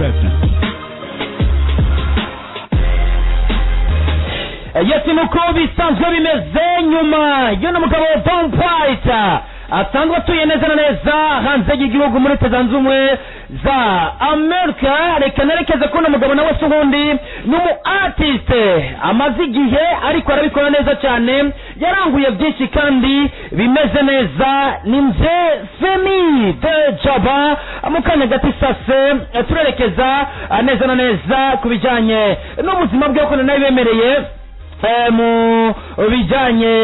Pepsi. Yes, nuko bisanzwe bimeze nyuma y'uno mugabo Don White asanzwe atuye neza na neza hanze y'igihugu muri Leta Zunze Ubumwe za Amerika. Reka nerekeze ko uno mugabo nawe se ubundi ni umu artiste, amaze igihe ariko arabikora neza cyane, yaranguye byinshi kandi bimeze neza. Ni mzee Femi de Jaba. Mu kanya gato isase turerekeza neza na neza ku bijyanye n'ubuzima bwe, kuko nawe bemereye mu bijyanye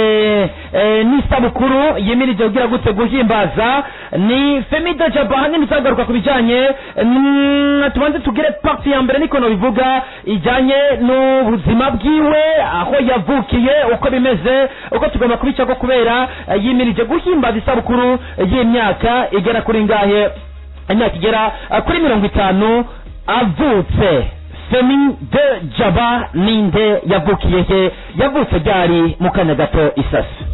n'isabukuru yimirije kugira gute guhimbaza. Ni Femi de Jaba. Hanini tuzagaruka ku bijyanye, tubanze tugire partie ya mbere, niko bivuga, ijyanye n'ubuzima bwiwe, aho yavukiye, uko bimeze, uko tugomba kubicako kubera yimirije guhimbaza isabukuru y'imyaka igera kuri ngahe? Imyaka igera kuri 50 avutse. Femi de Jaba ninde? Yavukiye he? Yavutse ryari? Mu kanya gato isasi.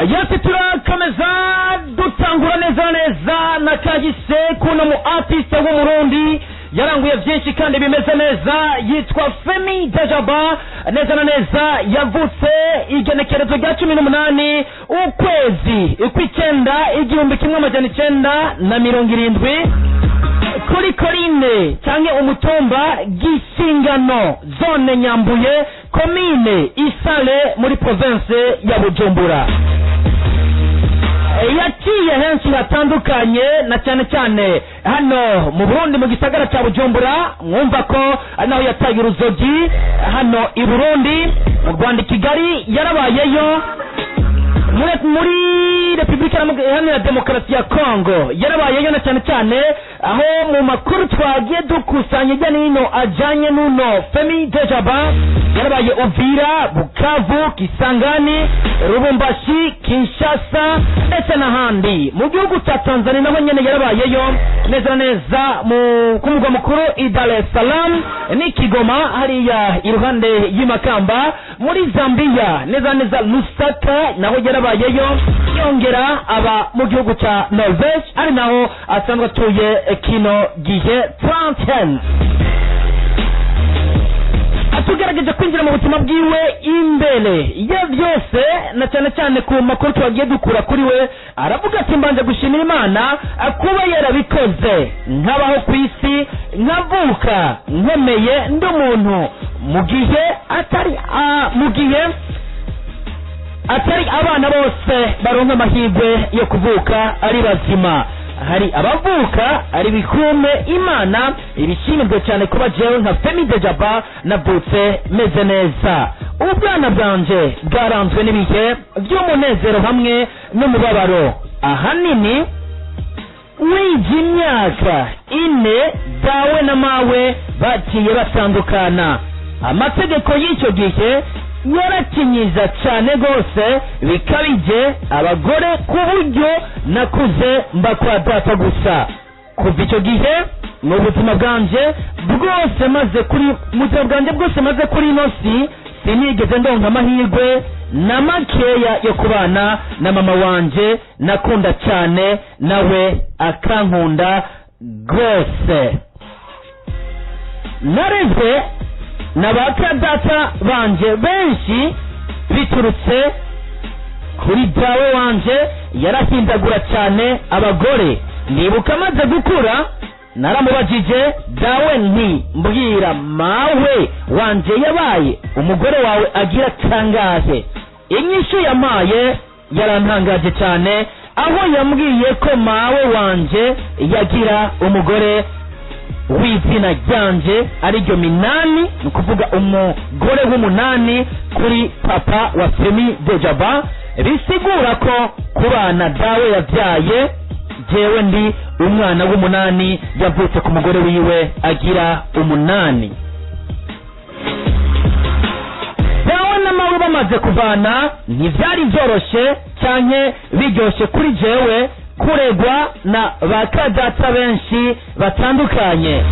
Yose turakomeza dutangura neza neza na kahise kuno mu artiste w'Umurundi yaranguye byinshi kandi bimeze neza, yitwa Femi Dajaba. Neza na neza yavutse igenekerezo rya 18 ukwezi kw'icyenda 1970 kuri Korine cyangwa umutumba Gisingano, zone Nyambuye, komine Isale, muri province ya Bujumbura. Yaciye henshi hatandukanye, na cyane cyane hano mu Burundi, mu gisagara cya Bujumbura. Mwumva ko naho yataye uruzogi hano i Burundi. Mu Rwanda i Kigali yarabayeyo, muri Repubulika Iharanira Demokarasi ya Kongo yarabayeyo, na cyane cyane aho mu makuru twagiye dukusanya hirya no hino ajyanye n'uno Femi Dejaba, yarabaye Uvira, Bukavu, Kisangani, Lubumbashi, Kinshasa ndetse n'ahandi. Mu gihugu cya Tanzania naho nyene yarabayeyo, neza neza mu ku mugwa mukuru i Dar es Salaam ni Kigoma, hariya iruhande y'imakamba. Muri Zambia, neza neza Lusaka, naho yarabayeyo, yongera aba mu gihugu cya Norvege, ari naho asanzwe atuye kino gihe Trondheim. Tugerageje kwinjira mu buzima bwiwe imbere ya byose, na cyane cyane ku makuru twagiye dukura kuri we, aravuga ati: "Mbanje gushimira Imana kuba yarabikoze nkabaho ku isi, nkavuka nkomeye, ndi umuntu, mu gihe atari abana bose baronka amahirwe yo kuvuka ari bazima. Hari abavuka ari bikume. Imana ibishimirwe cyane kuba jewe nka Femi Dejaba navutse meze neza. Ubwana bwanje bwaranzwe n'ibihe by'umunezero hamwe n'umubabaro. Ahanini wija imyaka 4 dawe na mawe bagiye batandukana. Amategeko y'icyo gihe yarakinyiza cyane rwose bikabije abagore, ku buryo nakuze mba kwa data gusa. Kuva icyo gihe mu buzima bwanje bwose maze kuri mu buzima bwanjye bwose maze kuri ino si, sinigeze ndonka amahirwe na makeya yo kubana na mama wanje nakunda cyane, nawe akankunda rwose. Narezwe na ba data banje benshi biturutse kuri dawe wanje yarahindagura cyane abagore. Ndibuka amaze gukura naramubajije dawe nti: 'Mbwira, mawe wanje yabaye umugore wawe agira kangahe?' Inyishu yamaye yarantangaje cyane, aho yambwiye ko mawe wanje yagira umugore w'izina ryanje, ariryo Minani, ni ukuvuga umugore w'umunani kuri papa wa Femi Dejaba. Bisigura ko kubana dawe yabyaye Jewe ndi umwana w'umunani yavutse ku mugore wiwe agira umunani. Dawe na mawe bamaze kuvana, ntivyari vyoroshe canke biryoshe kuri jewe kuregwa na bakadata benshi batandukanye.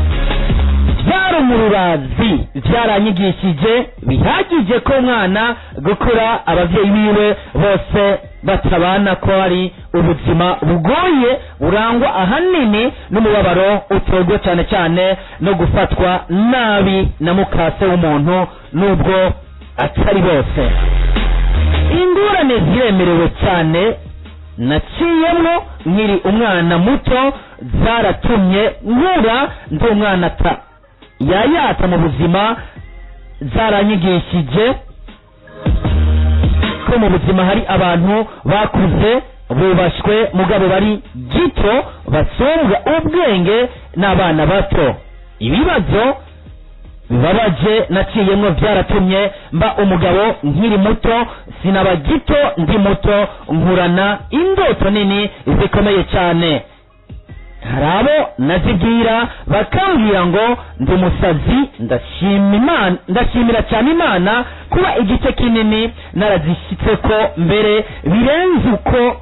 Byari umururazi, byaranyigishije bihagije ko umwana gukura abavyeyi biwe bose batabana ko ari ubuzima bugoye burangwa ahanini n'umubabaro uterwa cyane cyane no gufatwa nabi na mukase w'umuntu, nubwo atari bose. Ingorane ziremerewe cyane naciyemwo nkiri umwana muto zaratumye nkura ndi umwana ta yayata mu buzima. Zaranyigishije ko mu buzima hari abantu bakuze bubashwe mugabo bari gito, basumbwa ubwenge n'abana bato. Ibibazo bibabaje naciyemwo byaratumye mba umugabo nkiri muto, sinaba gito ndi muto, nkurana indoto nini zikomeye cyane. Hari abo nazibwira bakambwira ngo ndi umusazi. Ndashima Imana, ndashimira cyane Imana kuba igice kinini narazishyitse ko mbere birenze uko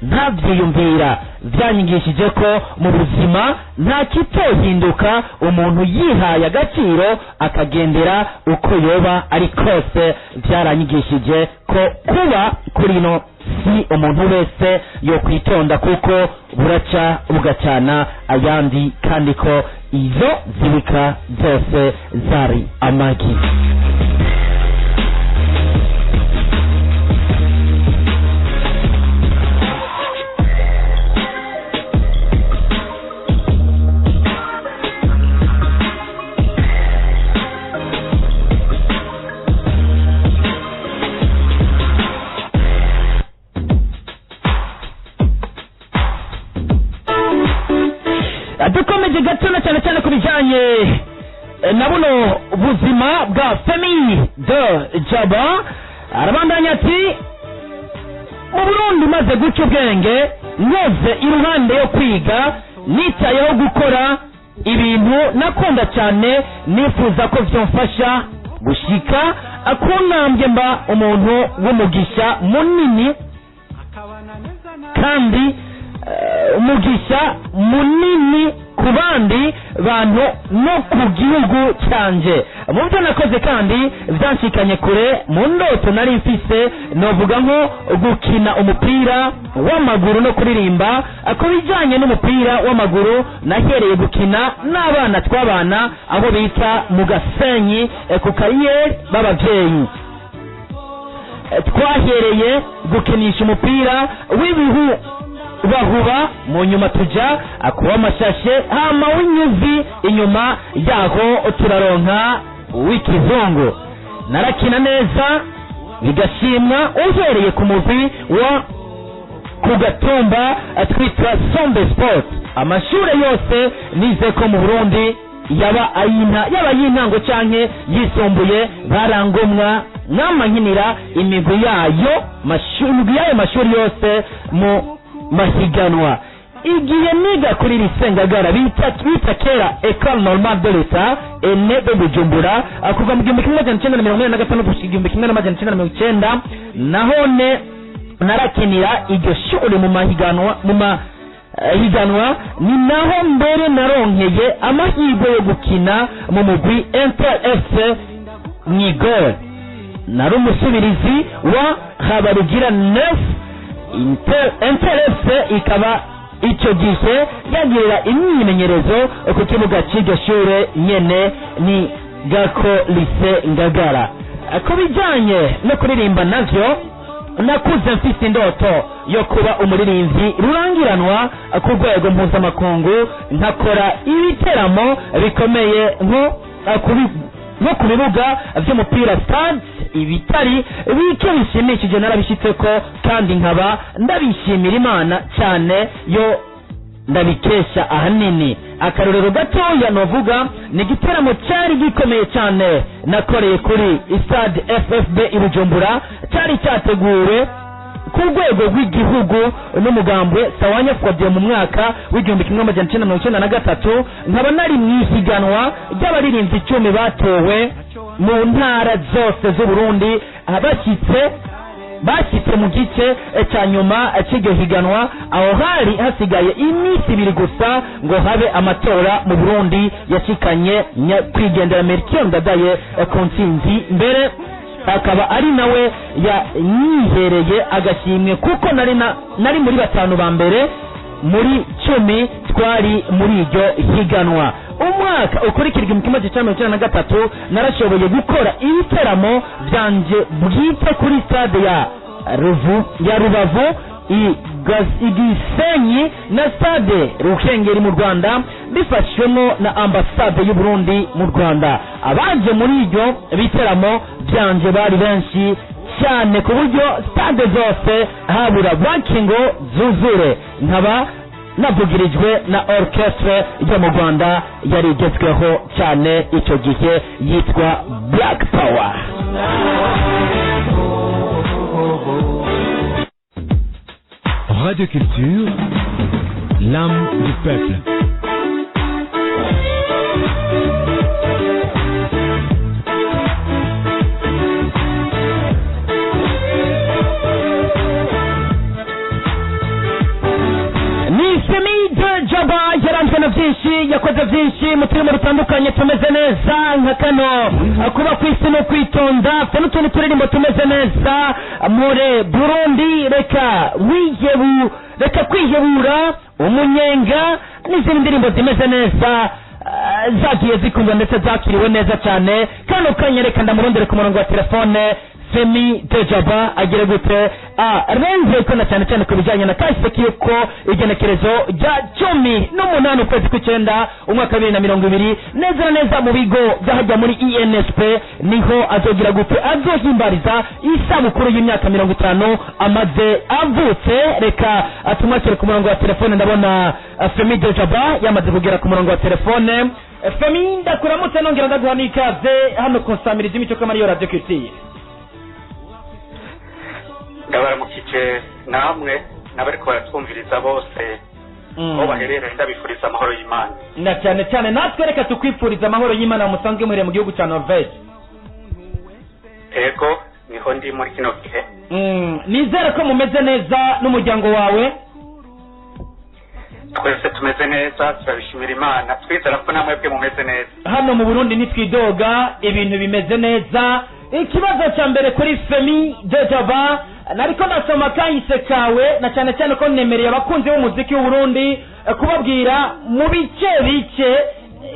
ntabyiyumvira. Byanyigishije ko mu buzima nta kitohinduka umuntu yihaye agaciro akagendera uko yoba ari kose. Byaranyigishije ko kuba kuri ino si umuntu wese yo kwitonda, kuko buraca bugacana ayandi, kandi ko izo zibika zose zari amagi. Dukomeje gato na cyane cyane ku bijyanye na buno buzima bwa famille de Jaba. Arabandanya ati mu Burundi maze guca ubwenge, nkoze iruhande yo kwiga, nitayeho gukora ibintu nakunda cyane, nifuza ko byomfasha gushika akuntambwe mba umuntu w'umugisha munini, kandi umugisha munini ku bandi bantu no ku gihugu cyanjye. Mu byo nakoze kandi byanshikanye kure mu ndoto nari mfise, novuga nko gukina umupira w'amaguru no kuririmba. Ku bijyanye n'umupira w'amaguru, nahereye gukina n'abana twabana aho bita mu Gasenyi ku kariyeri b'ababyeyi. Twahereye gukinisha umupira w'ibihu bahuba, mu nyuma tuja akuba amashashe hama w'inyuzi, inyuma yaho turaronka w'ikizungu. Narakina neza bigashimwa uhereye ku mugwi wa ku Gatumba twitwa Sombe Sport. Amashure yose nize ko mu Burundi, yaba ayinta yaba ay'intango canke yisumbuye, barangomwa mwama nkinira imigwi yayo imigwi yayo mashuri yose mu mahiganwa. Igihe niga kuri Risengagara bita kera Ecole Normale de l'Etat ene de Bujumbura, kuva mu 1985 gushika 1990, nahone narakinira iryo shuri mu mahiganwa mu mahiganwa. Ni naho mbere naronkeye amahirwe yo gukina mu mugwi Inter FC Mwigol. Nari umusubirizi wa Habarugira Neuf. Inter FC ikaba icyo gihe yagirira imyimenyerezo ku kibuga cy'iryo shure nyene ni Gako Lycée Ngagara. Ku bijyanye no kuririmba navyo, nakuze mfise indoto yo kuba umuririmbyi rurangiranwa ku rwego mpuzamakungu, nkakora ibiteramo bikomeye nko ku bibuga by'umupira, stade. Ibitari bike bishimishije narabishyitse ko, kandi nkaba ndabishimira Imana cyane yo ndabikesha ahanini. Akarorero gatoya novuga ni igiteramo cyari gikomeye cyane nakoreye kuri stade FFB i Bujumbura, cyari cyateguwe ku rwego rw'igihugu n'umugambwe Sawanya Fabien mu mwaka w'1993, nkaba nari mu ihiganwa ry'abaririmbyi 10 batowe mu ntara zose z'u Burundi, bashyitse mu gice cya nyuma cy'iryo higanwa, aho hari hasigaye iminsi 2 gusa ngo habe amatora mu Burundi yashikanye kwigendera Melchior Ndadaye ku ntsinzi mbere akaba ari nawe yanyihereye agashimwe kuko nari muri 5 ba mbere muri 10 twari muri iryo higanwa. Umwaka ukurikira 1993 narashoboye gukora ibiteramo byanje bwite kuri stade ya Rubavu Igisenyi na stade Ruhengeri mu Rwanda bifashwemo na ambasade y'u Burundi mu Rwanda. Abanje muri iryo biteramo byanje bari benshi cyane ku buryo stade zose habura bake ngo zuzure, nkaba navugirijwe na orchestre yo mu Rwanda yari igezweho cyane icyo gihe yitwa Black Power. Radio Culture, l'âme du peuple. Jaba yaranzwe na byinshi, yakoze byinshi mu turimo dutandukanye tumeze neza nka kano kuba ku isi no kwitonda, afite n'utundi turirimbo tumeze neza muri Burundi, reka kwihebura, umunyenga n'izindi ndirimbo zimeze neza zagiye zikundwa ndetse zakiriwe neza cyane. Kano kanya reka ndamurondere ku murongo wa telefone Femi Dejaba agire gute renze ko na cyane cyane ku bijyanye na kahise k'uko igenekerezo rya 18 ukwezi kw'icyenda umwaka 2020 neza neza mu bigo byahajya muri INSP niho azogira gute azohimbariza isabukuru y'imyaka 50 amaze avutse. Reka tumwakire ku murongo wa telefone, ndabona Femi Dejaba yamaze kugera ku murongo wa telefone. Femi, ndakuramutse nongera ndaguha n'ikaze hano ku Nsamirizi Imico Kamari yo Radio Culture. Ndabaramukije namwe n'abariko baratwumviriza bose aho baherereye, ndabifuriza amahoro y'Imana. Na cyane cyane natwe reka tukwifuriza amahoro y'Imana musanzwe muhereye mu gihugu cya Norvège. Ego, niho ndi muri kino gihe. Nizere ko mumeze neza n'umuryango wawe. Twese tumeze neza, turabishimira Imana, twizera ko namwe bwe mumeze neza. Hano mu Burundi ntitwidoga, ibintu bimeze neza. Ikibazo cya mbere kuri Femi Dejaba, nariko nasoma kahise kawe na cyane cyane ko nemereye abakunzi b'umuziki w'u Burundi kubabwira mu bice bice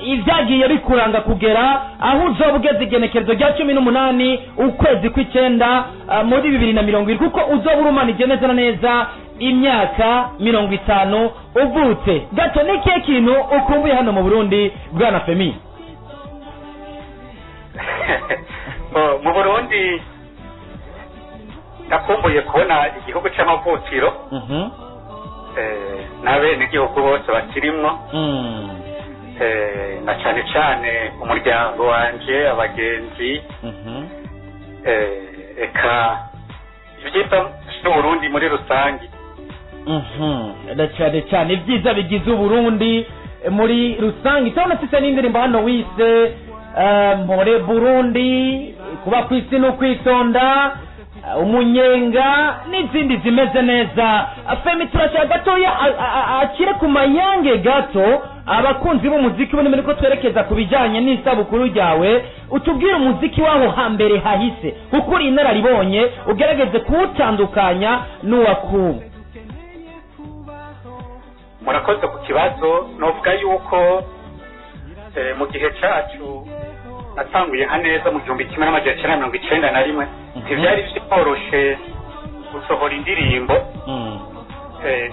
ibyagiye bikuranga kugera aho uzoba ugeze igenekerezo rya 18 ukwezi kw'icyenda muri 2020, kuko uzoba urumanije neza na neza imyaka 50 uvutse. Gato, ni ikihe kintu ukumbuye hano mu Burundi bwana Femi? Mu Burundi nakumbuye kubona igihugu c'amavukiro n'abenegihugu bose bakirimwo, na cyane cyane umuryango wanje, abagenzi, eka ibyiza by'Uburundi muri rusange. Na cyane cyane ibyiza bigize Uburundi muri rusange. Turabona sise n'indirimbo hano wise Mpore Burundi, kuba ku isi no kwitonda, umunyenga n'izindi zimeze neza. Femi, turashaka gatoya akire ku mayange gato abakunzi b'umuziki bo ko twerekeza ku bijyanye n'isabukuru ryawe, utubwire umuziki waho hambere hahise, kuko uri inararibonye, ugerageze kuwutandukanya n'uwakubu. Murakoze ku kibazo. Novuga yuko mu gihe cyacu natanguye nka neza mu 1991, ntibyari byoroshe gusohora indirimbo,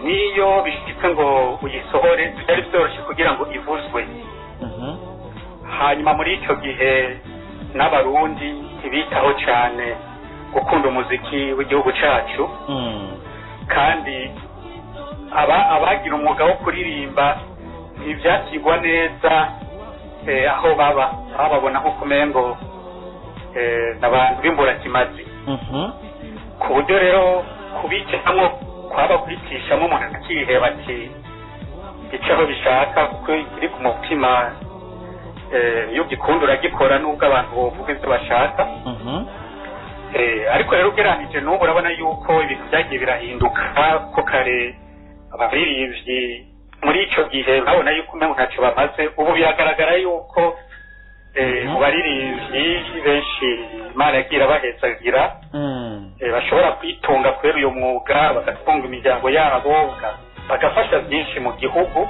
niyo bishitse ngo uyisohore byari byoroshe kugira ngo ivuzwe. Hanyuma muri icyo gihe n'abarundi ntibitaho cyane gukunda umuziki w'igihugu cyacu, kandi abagira umwuga wo kuririmba ntibyakigwa neza aho baba bababona nk'uko umengo n'abantu b'imburakimazi. Ku buryo rero Kubicamo kwaba kwicishamo umuntu akiheba ati icaho bishaka, kuko ikiri ku mutima iyo ugikunda uragikora nubwo abantu bovuga ibyo bashaka. Ariko rero ugereranije n'ubu, urabona yuko ibintu byagiye birahinduka, ko kare abaririmbyi muri icyo gihe babona yuko umengo ntacyo bamaze. Ubu biragaragara yuko mu baririmbyi benshi Imana yagiye irabahezagira, bashobora kwitunga kubera uyu mwuga, bagatunga imiryango yabo, bagafasha byinshi mu gihugu,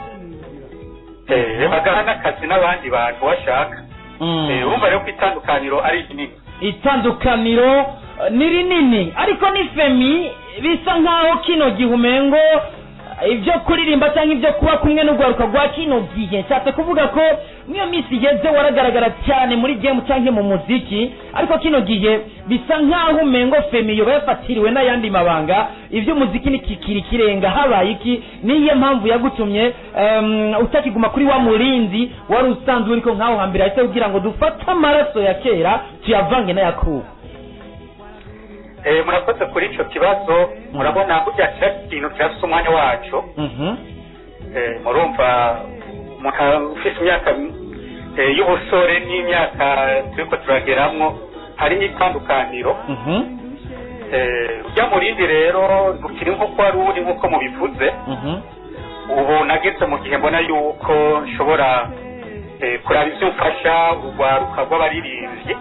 bagaha n'akazi n'abandi bantu bashaka. Urumva rero ko itandukaniro ari rinini. Itandukaniro ni rinini, ariko ni Femi, bisa nkaho kino gihe umengo ibyo kuririmba cyangwa ibyo kuba kumwe n'urwaruka rwa kino gihe, nshatse kuvuga ko mwiyo minsi igeze waragaragara cyane muri game cyangwa mu muziki, ariko kino gihe bisa nkaho umengo Femi yoba yafatiriwe n'ayandi mabanga, iby'umuziki ni kikiri kirenga. Habaye iki? Niyo mpamvu yagutumye utakiguma kuri wa murinzi wari usanzwe uriko nkaho hambere, ahise kugira ngo dufate amaraso ya kera tuyavange n'ayakubu? Murakoze kuri icyo kibazo. Murabona burya kiriya kintu kirafise umwanya waco. Murumva umuntu ufise imyaka y'ubusore n'imyaka turiko turageramwo harimo itandukaniro. Ujya murindi rero ntukiri nk'uko wari uri, nk'uko mubivuze. Ubu nageze mu gihe mbona yuko nshobora kuraba ivyo mfasha urwaruka rw'abaririmbyi,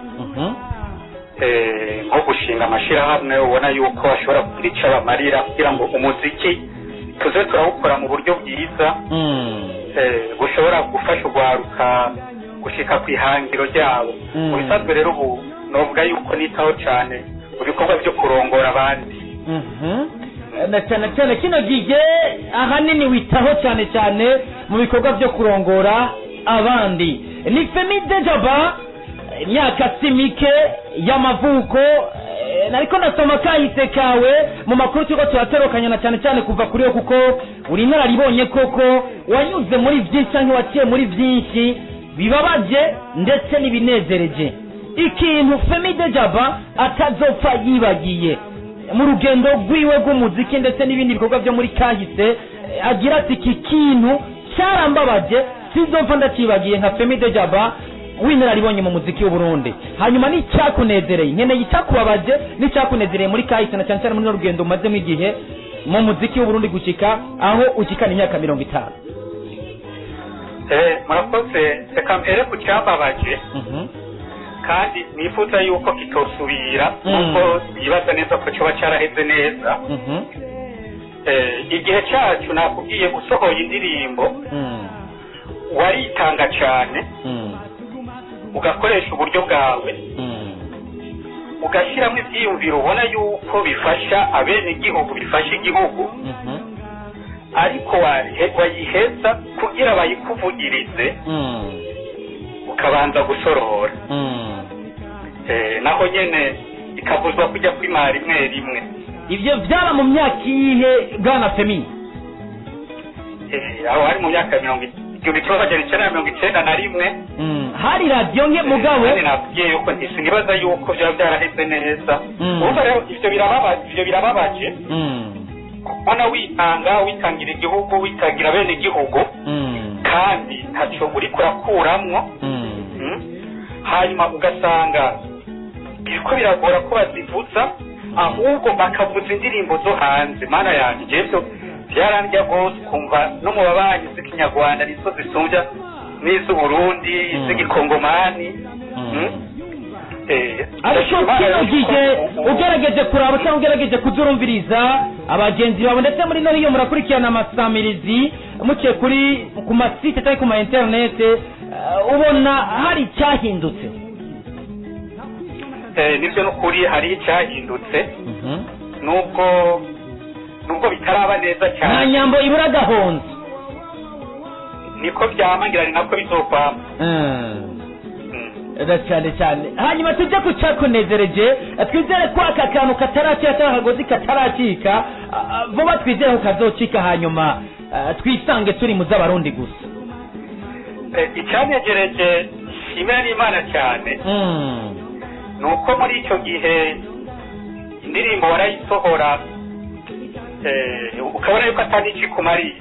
nko gushinga amashirahamwe ubona yuko ashobora kugira icyo abamarira, kugira ngo umuziki tuze turawukora mu buryo bwiza bushobora gufasha urwaruka gushika ku ihangiro ryabo. Mu bisanzwe rero ubu novuga yuko nitaho cyane mu bikorwa byo kurongora abandi. Na cyane cyane kino gihe ahanini witaho cyane cyane mu bikorwa byo kurongora abandi. Ni Femi Dejaba, imyaka si mike y'amavuko, nariko ndasoma kahise kawe mu makuru turiko turatorokanya, na cyane cyane kuva kuri yo, kuko uri inararibonye koko, wanyuze muri byinshi cyangwa waciye muri byinshi bibabaje ndetse n'ibinezereje. Ikintu Femi Dejaba atazopfa yibagiye mu rugendo rwiwe rw'umuziki ndetse n'ibindi bikorwa byo muri kahise, agira ati: "Iki kintu cyarambabaje, sinzopfa ndacibagiye nka Femi Dejaba w'inararibonye mu muziki w'Uburundi." Hanyuma n'icyakunezereye, nkeneye icyakubabaje n'icyakunezereye muri kahise, na cyane cyane muri runo rugendo umazemo igihe mu muziki w'Uburundi gushika aho ukikana imyaka 50. Murakoze. Reka mpere ku cyambabaje kandi nifuza yuko kitosubira, kuko yibaza neza ko coba caraheze neza. Igihe cyacu nakubwiye, usohoye indirimbo waritanga cyane, ugakoresha uburyo bwawe, ugashyiramo ibyiyumviro ubona yuko bifasha abenegihugu, bifasha igihugu, ariko wayiheza kugira bayikuvugirize ukabanza gusorora, naho nyene ikavuzwa kujya kwimara rimwe rimwe. Ibyo byaba mu myaka iyihe, bwana Femi? Aho hari mu myaka 1991. Hari radiyo nke mugabo. Kandi nakubwiye yuko sinibaza yuko byaba byaraheze neza. Urumva rero ivyo birababaje kubona witanga, witangira igihugu, witangira bene igihugu, kandi ntaco uriko urakuramwo. Hanyuma ugasanga biriko biragora ko bazivuza, ahubwo bakavuza indirimbo zo hanze. Mana yanjye, jewe ivyo byarandya rwose, kumva no mu babanyi z'ikinyarwanda nizo zisumbya n'iz'Uburundi, iz'igikongomani. Ariko kino gihe ugerageje kuraba cyangwa ugerageje kuzurumviriza abagenzi bawe, ndetse muri no hiyo murakurikirana amasamirizi muciye kuri ku masite cyangwa ku ma internet, ubona hari icyahindutse? Nibyo, n'ukuri hari icyahindutse, nubwo bitaraba neza nta cyane. Nyambo ibura agahonze. Niko byama, ngira ni nako bizokwama. Na cyane cyane hanyuma tujye ku cyakunezereje. Twizere ko aka kantu kataracika cyangwa akagozi kataracika vuba, twizere ko kazocika, hanyuma twisange turi mu z'Abarundi gusa. Icyanegereje nshimira n'Imana cyane ni uko muri icyo gihe indirimbo warayisohora. Ukabona yuko atari ikikumariye.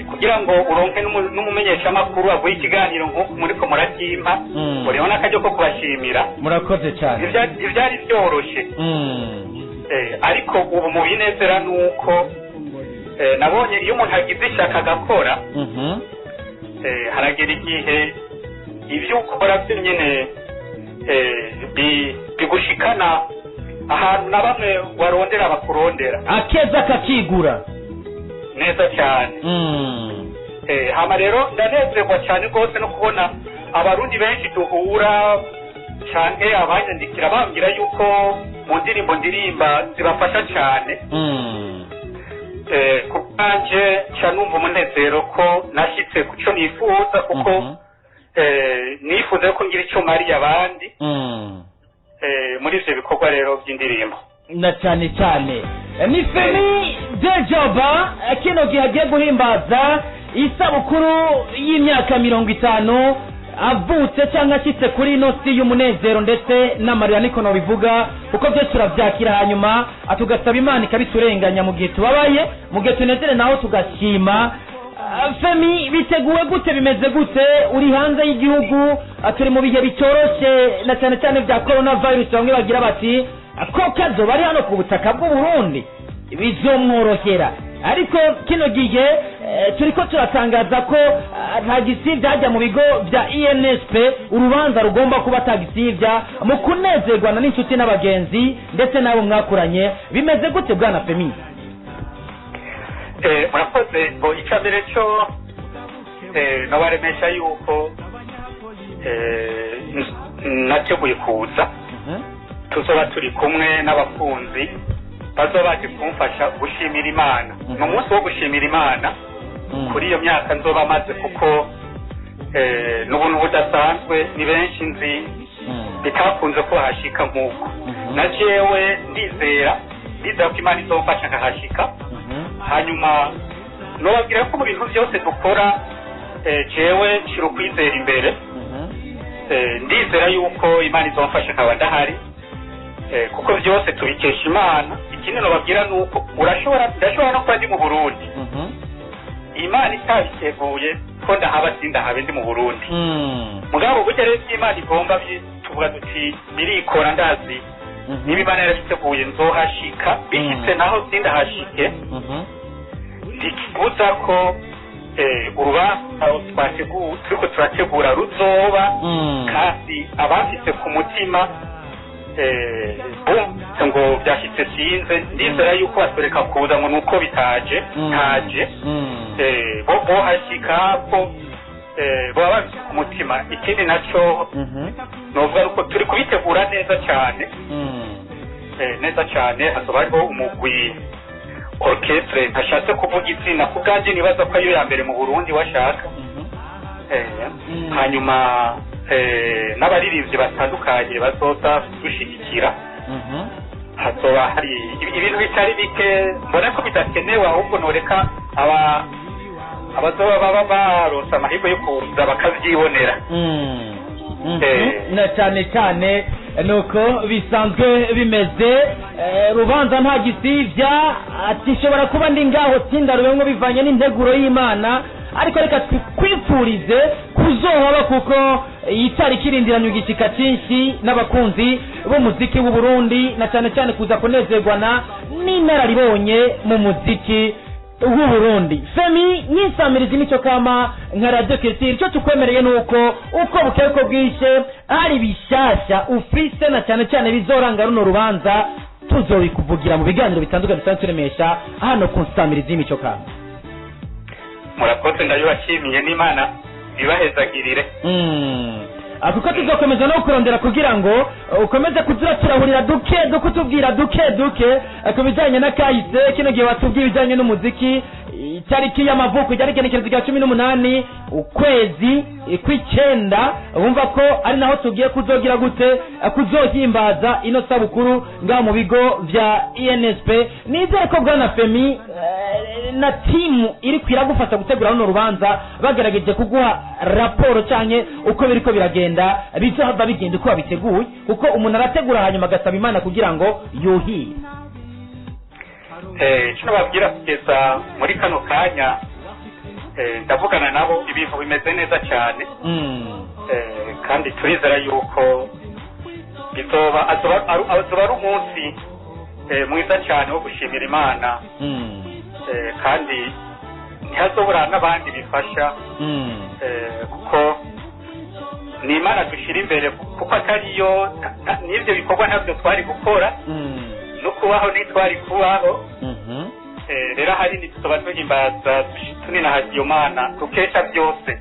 Kugira ngo uronke n'umumenyeshamakuru aguha ikiganiro nk'uko muriko murakimpa, uriho n'akaryo ko kubashimira. Murakoze cyane. Ivyari vyoroshe. Ariko ubu mu binezera nuko nabonye iyo umuntu agize ishaka agakora, haragera igihe ibyo ukora byo nyene bigushikana ahantu na bamwe warondera bakurondera, akeza kakigura neza cyane. Hama rero ndanezerwa cyane rwose no kubona Abarundi benshi duhura canke abanyandikira bambwira yuko mu ndirimbo ndirimba zibafasha cyane. Ku bwanje nca numva umunezero ko nashyitse ku cyo nifuza, kuko nifuza ko ngira icyo mariye abandi muri ivyo bikorwa rero by'indirimbo. Na cyane cyane ni Femi Dejoba kino gihe agiye guhimbaza isabukuru y'imyaka 50 avutse cyangwa ashyitse kuri ino si y'umunezero ndetse n'amarira, niko nobivuga, kuko byose turabyakira hanyuma tugasaba Imana ikabiturenganya mu gihe tubabaye, mu gihe tunezere naho tugashima. Femi, biteguwe gute, bimeze gute? Uri hanze y'igihugu, turi mu bihe bitoroshe na cyane cyane bya corona virus, bamwe bagira bati ko kazo bari hano ku butaka bw'u Burundi bizomworohera, ariko kino gihe turiko turatangaza ko nta gisivya hajya mu bigo bya INSP, urubanza rugomba kuba atagisivya mu kunezerwana n'inshuti n'abagenzi ndetse n'abo mwakuranye. Bimeze gute bwana Femi? Murakoze. Bo icya mbere cyo nabaremesha yuko nateguye kuza, tuzoba turi kumwe n'abakunzi bazoba baje kumfasha gushimira Imana. Ni umunsi wo gushimira Imana kuri iyo myaka nzoba maze, kuko n'ubuntu budasanzwe, ni benshi nzi bitakunze ko hashika nk'uko na jewe ndizera ko Imana izomfasha nkahashika. Hanyuma nobabwira ko mu bintu byose dukora, jewe nshira ukwizera imbere. Ndizera yuko Imana izomfasha nkaba ndahari, kuko byose tubikesha Imana. Ikindi nobabwira ni uko ndashobora no kuba ndi mu Burundi, Imana itabiteguye ko ndahaba sindahabe ndi mu Burundi. Mugabo burya rero Imana igomba, tuvuga duti birikora, ndazi niba Imana yarabiteguye nzohashika, bishitse naho sindahashike, ntikibuza ko urubanza twateguye turiko turategura ruzoba, kandi abafise ku mutima bumvise ngo byashyitse sinze, ndizera yuko batwereka kuza ngo nuko bitaje ntaje, bohashika ko baba babifise ku mutima. Ikindi naco novuga uko turi kubitegura neza cyane, neza cyane. Hazoba hariho umugwi orchestre, ntashatse kuvuga izina ku bwanjye, nibaza ko ariyo ya mbere mu Burundi washaka. Hanyuma n'abaririmbyi batandukanye bazoza dushigikira. Hazoba hari ibintu bitari bike, mbona ko bidakenewe, ahubwo noreka abazoba baba baronse amahirwe yo kuza bakavyibonera. Na cyane cyane nuko bisanzwe bimeze. Rubanza nta gisivya, ati shobora kuba ndi ngaho tindarubemwo bivanye n'integuro y'Imana, ariko reka tukwifurize kuzohaba, kuko itariki irindiranye igishika cyinshi n'abakunzi b'umuziki w'u Burundi, na cyane cyane kuza kunezerwana n'inararibonye mu muziki w'u Burundi. Femi, nyisamiriza imico kama nka Radio Culture, icyo tukwemereye nuko uko bukeye ko bwishe ari bishasha ufise, na cyane cyane bizoranga runo rubanza, tuzobikuvugira mu biganiro bitandukanye dusanzwe turemesha hano ku nsamiriza imico kama. Murakoze, ndabibashimiye n'Imana ibahezagirire. Kuko tuzokomeza no kurondera kugira ngo ukomeze kuzura turahurira duke duke, utubwira duke duke ku bijyanye na kahise. Kino gihe watubwiye ibijyanye n'umuziki, itariki y'amavuko ryari igenekerezo rya 18 ukwezi kw'icyenda, wumva ko ari naho tugiye kuzogira gute kuzohimbaza ino sabukuru ngaho mu bigo bya INSP. Nizere ko bwana Femi na timu iri kwiragufasha gutegura runo rubanza bagerageje kuguha raporo canke uko biriko biragenda, bizohava bigenda uko babiteguye, kuko umuntu arategura hanyuma agasaba Imana kugira ngo yuhire. Icyo nababwira kugeza muri kano kanya, ndavugana nabo, ibintu bimeze neza cyane. Kandi turizera yuko bizoba azoba ari umunsi mwiza cyane wo gushimira Imana. Kandi ntihazobura n'abandi bifasha, kuko ni Imana dushyira imbere, kuko atariyo n'ibyo bikorwa ntabyo twari gukora, no kubaho ntitwari kubaho. Rero ahanini tuzoba duhimbaza tuninahaza iyo Mana dukesha byose.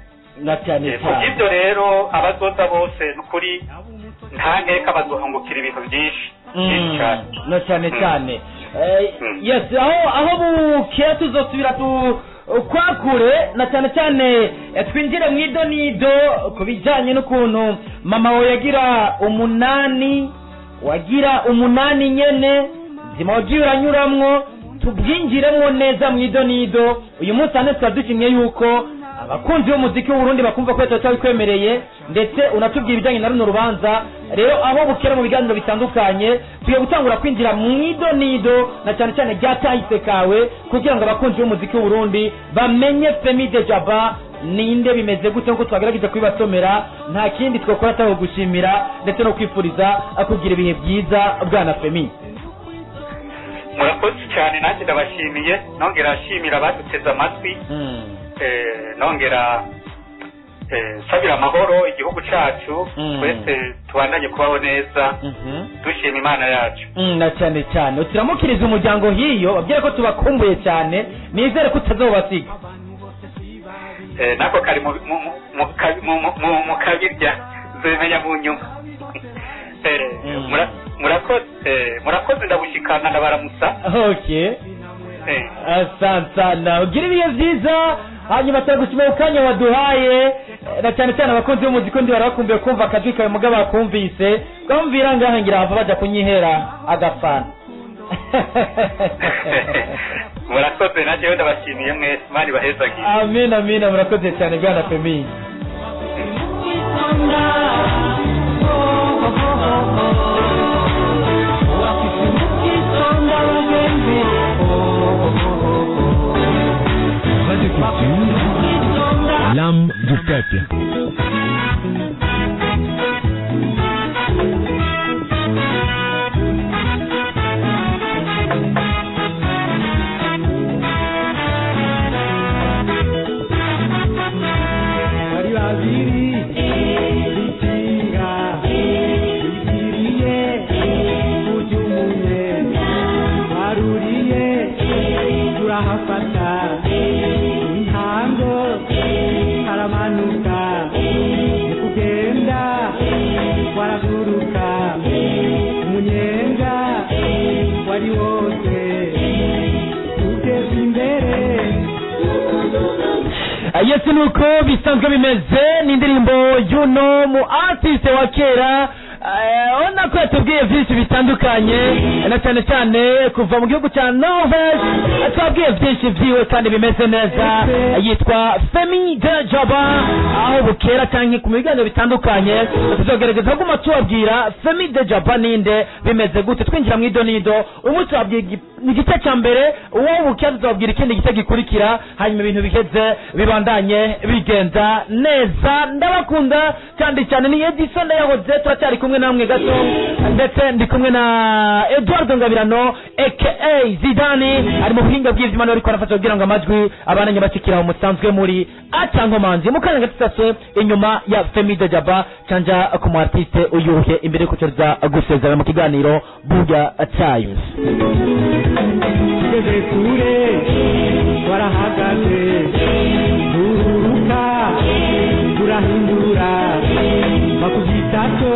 Na cyane cyane. Kubw'ibyo rero, abazoza bose n'ukuri nta nkeka bazohungukira ibintu byinshi byinshi cyane. No cyane cyane. Yes, aho bukera tuzosubira tu kwakure, na cyane cyane twinjire mu idonido ku bijyanye n'ukuntu mama wawe yagira 8, wagira 8 nyene zima wagiye uranyuramwo, tubyinjiremo neza mu idonido. Uyu munsi hano tukaba dushimye yuko abakunzi b'umuziki w'Uburundi bakumva ko tutabikwemereye, ndetse unatubwira ibijyanye na runo rubanza. Rero aho bukera mu biganiro bitandukanye tugiye gutangura kwinjira mu idonido, na cyane cyane ryatahise kawe, kugira ngo abakunzi b'umuziki w'Uburundi bamenye Femi de Jaba ninde, bimeze gute, nkuko twagerageje kubibasomera. Nta kindi twakora atari gushimira ndetse no kwifuriza kugira ibihe byiza, bwana Femi. Murakoze cyane, nanjye ndabashimiye, nongera nshimira abaduteze amatwi, nongera nsabira amahoro igihugu cyacu, twese tubandanye kubaho neza, dushima Imana yacu. Na cyane cyane turamukiriza umuryango hiyo, babwire ko tubakumbuye cyane, nizere ko utazobasiga. Nako kari mu kabirya nzabimenya mu nyuma. Murakoze, ndabushikana, ndabaramutsa. Okay, asante sana, ugira ibihe byiza. Hanyuma turagushimira ku kanya waduhaye, na cyane cyane abakunzi b'umuziki ndi barabakumbuye kumva akajwi kawe, mugabo bakumvise bamvira ngaha ngira hava bajya kunyihera agafana. Murakoze, nanjye ndabashimiye mwese, Imana ibahezagiye. Amin, amin, murakoze cyane bwana Femi. Radio Culture, l'âme du peuple. Bari babiri bitinga bitiriye kurya umunyenga, baruriye turahafata intango haramanuka, mu kugenda waraguruka, umunyenga wari wose ugeze imbere. Yes, nuko bisanzwe bimeze, ni indirimbo y'uno mu artiste wa kera, ubona ko yatubwiye byinshi bitandukanye, na cyane cyane kuva mu gihugu cya Norvege, twabwiye byinshi byiwe kandi bimeze neza. Yitwa Femi de Jaba. Aho bukera cyangwa ku biganiro bitandukanye tuzogerageza kuguma tubabwira Femi de Jaba ninde, bimeze gute, twinjira mu idonido. Uyu munsi tubabwiye igice cya mbere, uwo bukera tuzababwira ikindi gice gikurikira, hanyuma ibintu biheze bibandanye bigenda neza. Ndabakunda kandi cyane, ni Edison Ndayahoze, turacyari kumwe namwe gato, ndetse ndi kumwe na Eduardo Ngabirano aka Zidane, ari mu buhinga bw'ivyuma, ariko arafasha kugira ngo amajwi abandanye bashikira aho musanzwe muri atankomanzi. Mu kanya gato inyuma ya Femi de Jaba canja ku mu artiste uyuhe imbere yo kuza gusezera mu kiganiro Buja Times. Tugeze kure warahagaze, ururuka urahindura bakugitako.